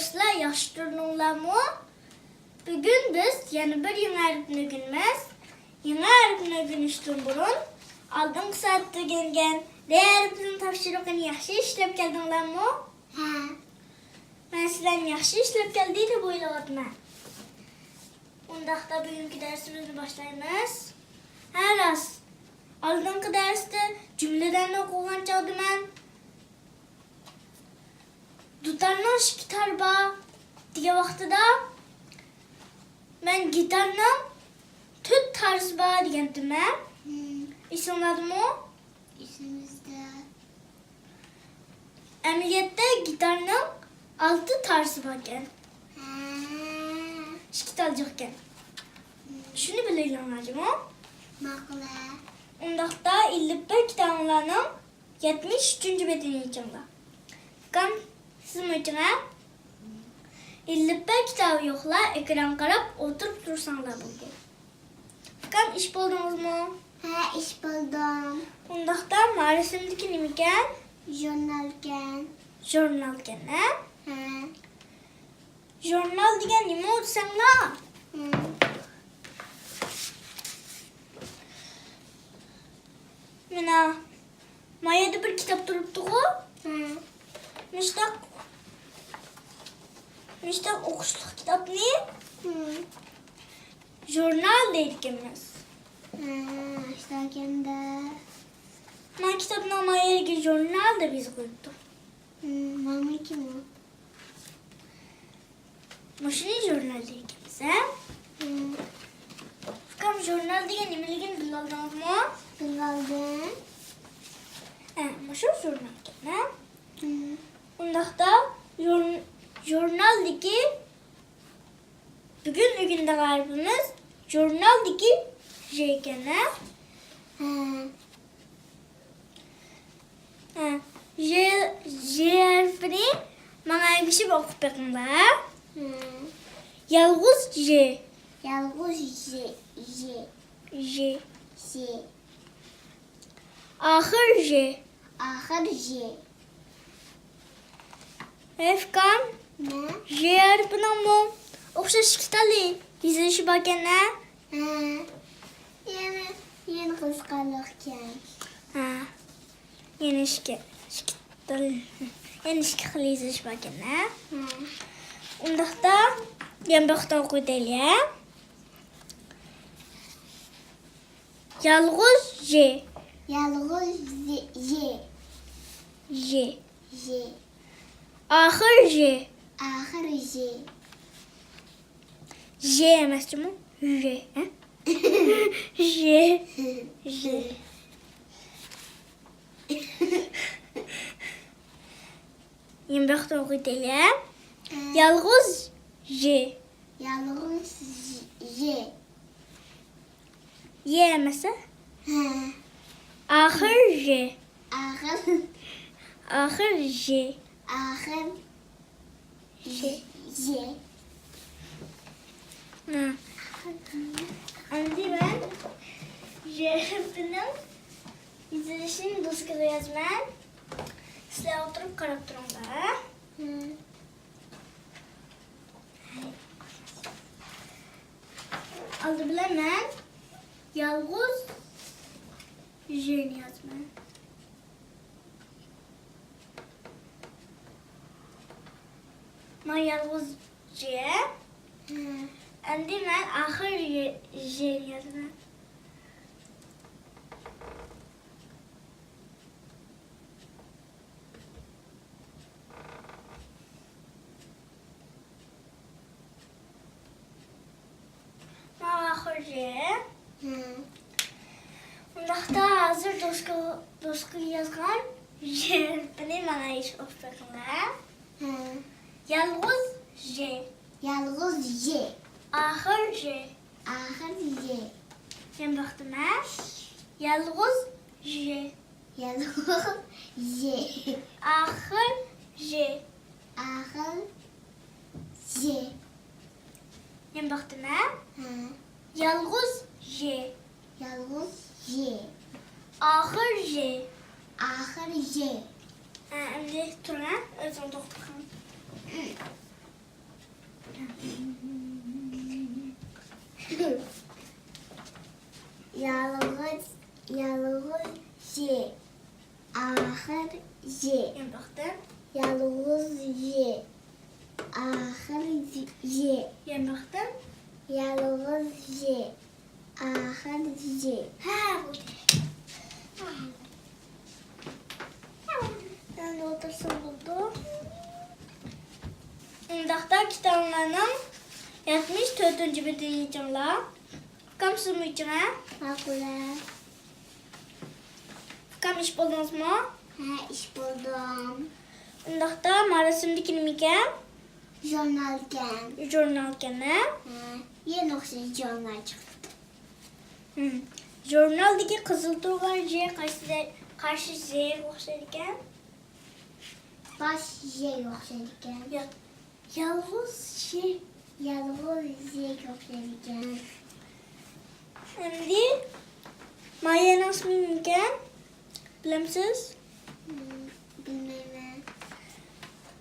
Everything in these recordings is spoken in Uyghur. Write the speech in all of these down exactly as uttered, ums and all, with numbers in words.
دوستلار، ياخشى تۇردۇڭلارمۇ؟ بۈگۈن بىز يەنە بىر يېڭى ھەرپنى ئۆگىنىمىز. يېڭى ھەرپنى ئۆگىنىشتىن بۇرۇن، ئالدىنقى سائەتتە ئۆگەنگەن رې ھەرپىنىڭ تاپشۇرۇقىنى ياخشى ئىشلەپ كەلدىڭلارمۇ؟ ھە. مەن سىلەرنى ياخشى ئىشلەپ كەلدى دەپ ئويلاۋاتىمەن. ئۇنداقتا بۈگۈنكى دەرسىمىزنى باشلايمىز. ھە، راست. ئالدىنقى دەرستە جۈملىلەرنى ئوقۇغان چاغدا مەن دۇتارنىڭ ئىككى تارى بار دېگەن ۋاقتىدا، مەن گىتارنىڭ تۆت تارىسى بار دېگەنتىم ھە؟ مم. ئېسىڭلاردىمۇ؟ ئېسىمىزدە. ئەمەلىيەتتە گىتارنىڭ ئالتە تارىسى باركەن. ھە. ئىككى تال جىقكەن. مم. شۇنى بىلىۋېلىڭلار جۇمۇ. ماقۇل. ئۇنداقتا ئېلىپبە كىتابىڭلارنىڭ يەتمىش ئۈچىنچى بېتىنى ئېچىڭلار. ئۇكام، سىزمۇ ئېچىڭ ھە؟ ئېلىپبە كىتابى يوقلار ئېكرانغا قاراپ ئولتۇرۇپ تۇرساڭلار بولدى. ئۇكام، ئېچىپ بولدىڭىزمۇ؟ ھە، ئېچىپ بولدۇم. ئۇنداقتا ما رەسىمدىكى نېمىكەن؟ ژۇرنالكەن. ژۇرنالكەن ھە؟ ھە. ژۇرنال دېگەن نېمە دېسەڭلار؟ مم. مانا، ما يەردە بىر كىتاب تۇرۇپتىغۇ؟ مم. مۇشتاق، مۇشتاق ئوقۇشلۇق كىتابنى مم. ژۇرنال دەيدىكەنمىز. مم، شۇنداكەندە. ما كىتابنىڭ ما يەرگە ژۇرنال دەپ يېزىپ قويۇپتۇ. مم، ماڭىكىمۇ؟ مۇشۇنى ژۇرنال دەيدىكەنمىز ھە؟ مم. ئۇكام، ژۇرنال دېگەن نېمىلىكىنى بىلىۋالدىڭىزمۇ؟ بىلىۋالدىم. ھە، مۇشۇ ژۇرنالكەن ھە؟ مم. ئۇنداقتا ژۇر-، ژۇرنالدىكى بۈگۈن ئۆگىنىدىغان ھەرپىمىز ژۇرنالدىكى ژ ئىكەن ھە؟ ھە. ھە، ژ، ژ ھەرپىنى ماڭا ئەگىشىپ ئوقۇپ بېقىڭلار. ھە. يالغۇز ژ. يالغۇز ژ، ژ. ژ. ژ. ئاخىر ژ. ئاخىر ژ. ھەي ئۇكام، نە؟ ژ ھەرپىنىڭمۇ ئوخشاش ئىككى تال يېزىلىشى باركەن ھە؟ ھە. يەنە، يەنە قىزىقارلىقكەن. ھە. يەنە ئىككى، ئىككى تال، يەنە ئىككى خىل يېزىلىش باركەن ھە؟ ھە. ئۇنداقتا يەنە بىر قېتىم ئوقۇۋېتەيلى ھە؟ يالغۇز ژ. يالغۇز ژ، ژ. ژ. ژ. ئاخىر ژ. ئاخىر ژ. ژ ئەمەس جۇمۇ، ژ ھە؟ ژ. ژ. يەنە بىر قېتىم ئوقۇۋېتەيلى ھە؟ ھە. يالغۇز ژ. يالغۇز ژ. ي ئەمەس ھە؟ ھە. ئاخىر ژ. ئاخىر. ئاخىر ژ. ئاخىر ژ. ژ. ھە. ئەمدى مەن ژ ھەرپىنىڭ يېزىلىشىنى دوسكىغا يازىمەن. سىلەر ئولتۇرۇپ قاراپ تۇرۇڭلار. ھە. ئالدى بىلەن مەن يالغۇز ژنى يازىمەن. مانا يالغۇز ژ. ھە. ئەمدى مەن ئاخىر ژ-، ژنى يازىمەن. مانا ئاخىر ژ. ھە. ئۇنداقتا ھازىر دوسكا-، دوسكىغا يازغان ژ ھەرپىنى ماڭا ئوقۇپ بېقىڭلار. ھە. يالغۇز ژ. يالغۇز ژ. ئاخىر ژ. ئاخىر ژ. يەنە بىر قېتىم ھە. يالغۇز ژ. يالغۇز ژ. ئاخىر ژ. ئاخىر ژ. يەنە بىر قېتىم ھە. ھە. يالغۇز ژ. يالغۇز ژ. ئاخىر ژ. ئاخىر ژ. ھە، ئەمدى تۇرۇڭ ھە. ئۆزۈڭ توختاپ قال. يالغۇز، يالغۇز ژ، ئاخىر ژ. يانداقتىن. يالغۇز ژ، ئاخىر ژ. يانداقتىن. يالغۇز ژ، ئاخىر ژ. ھە، بولدى. ئەمدى ئولتۇرسا بولىدۇ. ئۇنداقتا كىتابىڭلارنىڭ يەتمىش تۆتىنچى بېتىنى ئېچىڭلار. ئۇكام، سىزمۇ ئېچىڭ، ھە؟ ماقۇل. ئۇكام، ئېچىپ بولدىڭىزمۇ؟ ھە، ئېچىپ بولدۇم. ئۇنداقتا ما رەسىمدىكى نېمىكەن؟ ژۇرنالكەن. ژۇرنالكەن، ھە؟ ھە، يەنە ئوخشاش ژۇرنال چىقىپتۇ. ھىم. ژۇرنالدىكى قىزىل تۇرغان ژ قايسى، قايسى ژگە ئوخشايدىكەن؟ باش ژگە ئوخشايدىكەن. يا-، يالغۇز ژ. يالغۇز ژگە ئوخشايدىكەن. ئەمدى مايەنىڭ ئىسمى نېمىكەن؟ بىلەمسىز؟ ھىم، بىلمەيمەن.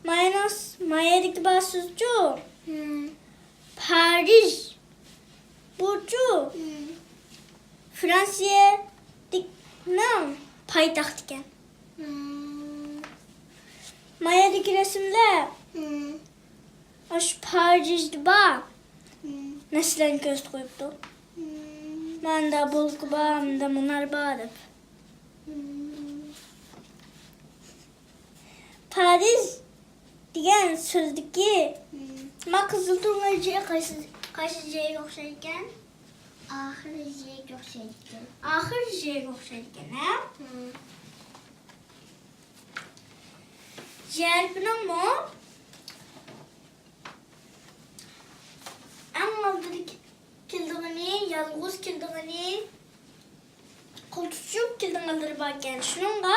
مايەنىڭ ئىس-، مايەدىكى بار سۆزچۇ؟ ھىم. پارىژ. بۇچۇ؟ ھىم. فرانسىيەنىڭ پايتەختىكەن. ھىم. مايەدىكى رەسىملەر؟ ھىم. ئاشۇ پارىژدا بار. ھىم. نەرسىلەرنى كۆرسىتىپ قويۇپتۇ. ھىم. ماندا بولكا بار، ماندا مۇنار بار دەپ. ھىم. پارىژ دېگەن سۆزدىكى ھىم. ما قىزىل تۇرغان ژ قايسى، قايسى ژگە ئوخشايدىكەن؟ ئاخىر ژگە ئوخشايدىكەن. ئاخىر ژگە ئوخشايدىكەن، ھە؟ ھىم. ژ ھەرپىنىڭمۇ ئەڭ ئالدىدا كېلىدىغىنى، يالغۇز كېلىدىغىنى، قول تۇتۇشۇپ كېلىدىغانلىرى باركەن. شۇنىڭغا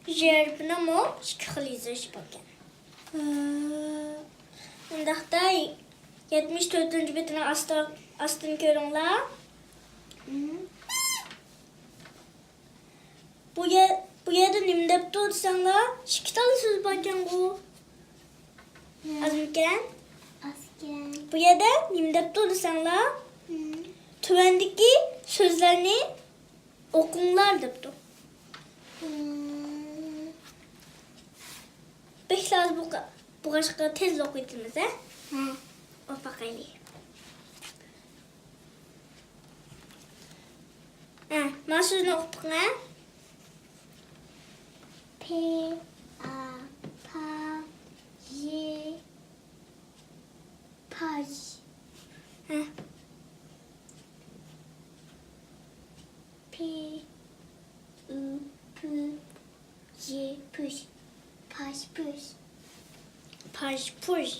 ژ ھەرپىنىڭمۇ ئىككى خىل يېزىلىشى باركەن. ئۇنداقتا يەتمىش تۆتىنچى بېتىنىڭ ئاستى، ئاستىنى كۆرۈڭلار. بۇ يەر، بۇ يەردە نېمە دەپتۇ دېسەڭلار، ئىككى تال سۆز باركەنغۇ. ھە. ئازمىكەن؟ ئازكەن. بۇ يەردە نېمە دەپتۇ دېسەڭلار، ھىم. تۆۋەندىكى سۆزلەرنى ئوقۇڭلار دەپتۇ. ھىم. بەك لازىم بولغا-، بولغاچقا تېزلا ئوقۇۋېتىمىز، ھە؟ ھە. ئوقۇپ باقايلى. ھە، مانا سۆزنى ئوقۇپ بېقىڭ، ھە؟ پې، ئا، پا، ژې، پاژ. ھە. پې، ئۇ، پۇ، ژې، پۇژ. پاژپۇژ. پاژپۇژ.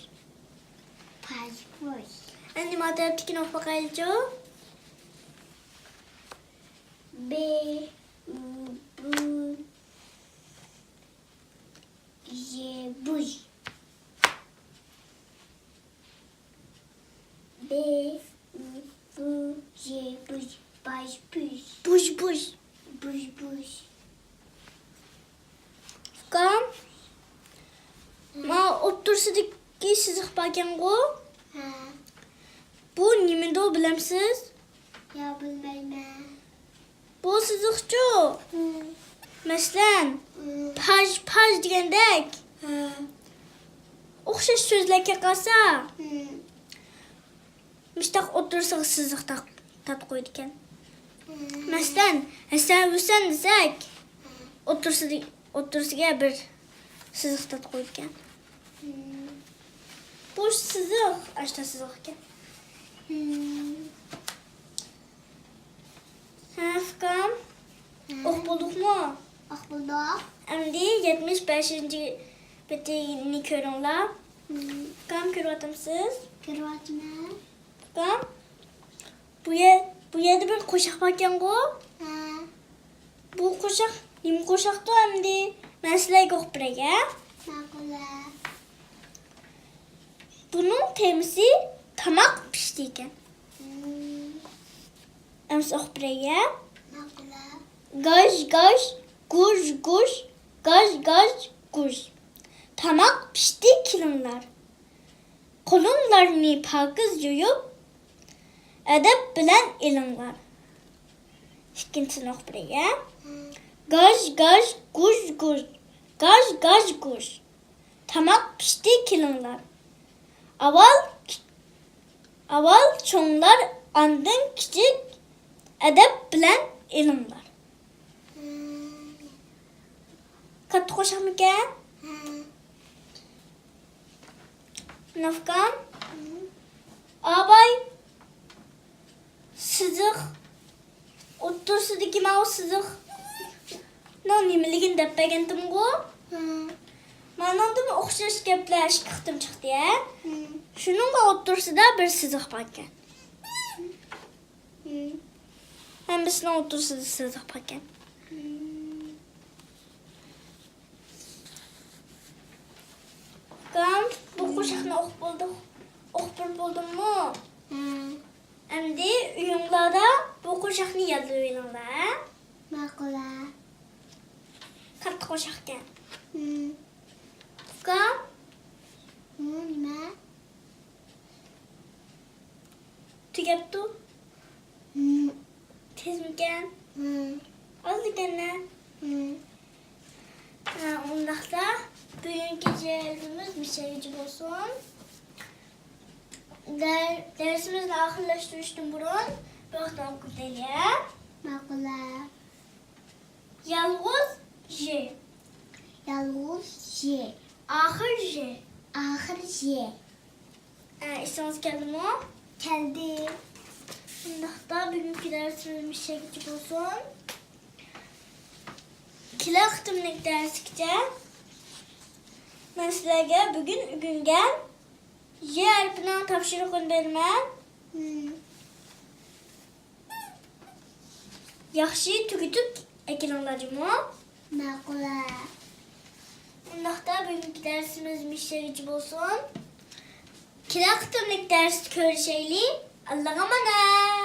پاژپۇژ. ئەمدى ما تەرەپتىكىنى ئوقۇپ باقايلىچۇ. بې، ئۇ، بۇ، ژې، بۇژ. بې، ئۇ، بۇ، ژې، بۇژ. پاژپۇژ. بۇژبۇژ. بۇژبۇژ. ئۇكام، ما ئوتتۇرىسىدىكى سىزىق باركەنغۇ؟ ھە. بۇ نېمىدۇ، بىلەمسىز؟ يا، بىلمەيمەن. بۇ سىزىقچۇ؟ ھىم. مەسىلەن، ھىم. پاژ، پاژ دېگەندەك. ھە. ئوخشاش سۆزلەرگە قالسا، ھىم. مۇشتاق ئوتتۇرىسىغا سىزىق تارت-، تارتىپ قويىدىكەن. ھىم. مەسىلەن، ھەسەن ھۈسەن دېسەك، ھىم. ئوتتۇرىسىدا-، ئوتتۇرىسىگە بىر سىزىق تارتىپ قويىدىكەن. ھىم. بۇ سىزىق، ئاشتا سىزىق ئىكەن. ھىم. ھە، ئۇكام. ھە. ئوقۇپ بولدۇقمۇ؟ ئوقۇپ بولدۇق. ئەمدى يەتمىش بەشىنچى بېتىنى كۆرۈڭلار. ھىم. ئۇكام، كۆرۈۋاتامسىز؟ كۆرۈۋاتىمەن. ئۇكام، بۇ يەر، بۇ يەردە بىر قوشاق باركەنغۇ؟ ھە. بۇ قوشاق نېمە قوشاقتۇ ئەمدى؟ مەن سىلەرگە ئوقۇپ بېرەي، ھە؟ ماقۇل. بۇنىڭ تېمىسى تاماق پىشتى ئىكەن. ھىم. ئەمسە ئوقۇپ بېرەي، ھە؟ ماقۇل. گاژ، گاژ، گۇژ، گۇژ، گاژ، گاژ، گۇژ. تاماق پىشتى، كېلىڭلار. قولۇڭلارنى پاكىز يۇيۇپ، ئەدەپ بىلەن ئېلىڭلار. ئىككىنچىسىنى ئوقۇپ بېرەي، ھە؟ گاژ، گاژ، گۇژ، گۇژ. گاژ، گاژ، گۇژ. تاماق پىشتى، كېلىڭلار. ئاۋۋال، ئاۋۋال چوڭلار، ئاندىن كىچىك، ئەدەپ بىلەن ئېلىڭلار. كاتتا قوشاقمىكەن؟ نافكام؟ ئاباي، سىزىق، ئوتتۇرىسىدىكى ماۋۇ سىزىقنىڭ نېمىلىكىنى دەپ بەرگەنتىمغۇ؟ مانىڭدىمۇ ئوخشاش گەپلەر ئىككى قېتىم چىقتى، ھە؟ شۇنىڭغا ئوتتۇرىسىدا بىر سىزىق باركەن. ھەممىسىنىڭ ئوتتۇرىسىدا سىزىق باركەن. ئۇكام، بۇ قوشاقنى ئوقۇپ بولدۇق. ئوقۇپ بېرىپ بولدۇممۇ؟ ئەمدى ئۆيۈڭلاردا بۇ قوشاقنى يادلىۋېلىڭلار، ھە؟ ماقۇل، ھە. كاتتا قوشاقكەن. ئۇكام. نېمە؟ تۈگەپتۇ. تېزمىكەن؟ ئاز ئىكەن-دە. ھە، ئۇنداقتا بۈگۈنكى دەرسىمىز مۇشۇ يەرگىچە بولسۇن. دەر-، دەرسىمىزنى ئاخىرلاشتۇرۇشتىن بۇرۇن بىر قېتىم ئوقۇپ ئۆتەيلى. ماقۇل. يالغۇز ژ. يالغۇز ژ. ئاخىر ژ. ئاخىر ژ. ئە، ئېسىڭىزگە كەلدىمۇ؟ كەلدى. شۇنداقتا بۈگۈنكى دەرسىمىز مۇشۇ يەرگىچە بولسۇن. كېلەر قېتىملىق دەرسكىچە مەن سىلەرگە بۈگۈن ئۆگەنگەن ژ ھەرپىنىڭ تاپشۇرۇقىنى بېرىمەن. ياخشى تۈگىتىپ ئەكېلىڭلار جۇمۇ. ماقۇل. ئۇنداقتا بۈگۈنكى دەرسىمىز مۇشۇ يەرگىچە بولسۇن. كېلەر قېتىملىق دەرستە كۆرۈشەيلى. ئاللاغا ئامانەت.